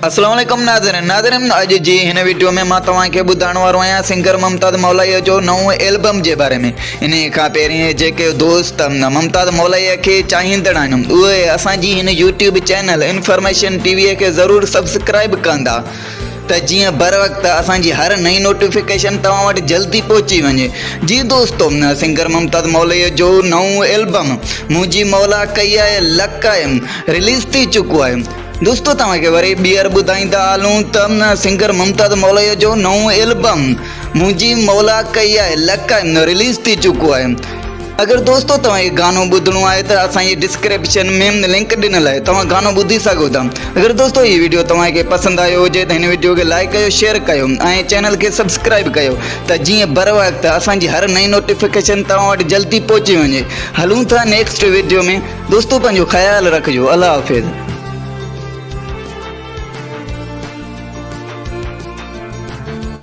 السلام عليڪم ناظرين ناظرين اڄ جي هن وڊيو ۾ مان توهان کي ٻڌائڻ وارو آهيان سنگر ممتاز مولائي جو نئون البم جي باري ۾ انهي کان پهرين جيڪي دوست ممتاز مولائي کي چاهيندڙ آهن اهي اسان جي هن YouTube channel information T V کي ضرور سبسڪرائب ڪندا ته جيئن بر وقت اسان جي هر نئين نوٽيفڪيشن توهان وٽ جلدي پهچي وڃي جي دوستو سنگر ممتاز مولائي جو نئون البم منهنجي مولا ڪئي آهي لڪ آهي رليز ٿي چڪو آهي دوستو توهان کي وري ٻيهر ٻڌائيندا هلون ته سنگر ممتاز مولائي جو نئون البم منهنجي مولا ڪئي آهي لڪ آهي رليز ٿي چڪو آهي اگر دوستو توهان کي گانو ٻڌڻو آهي ته اسان جي ڊسڪرپشن ۾ لنڪ ڏنل آهي توهان گانو ٻڌي سگهو ٿا اگر دوستو هي ويڊيو توهان کي پسند آيو هجي ته هن ويڊيو کي لائڪ ڪيو شيئر ڪيو ۽ چينل کي سبسڪرائب ڪيو ته جيئن بر وقت اسان جي هر نئين نوٽيفڪيشن توهان وٽ جلدي پهچي وڃي هلون ٿا نيڪسٽ ويڊيو ۾ دوستو پنهنجو خيال رکجو الله حافظ.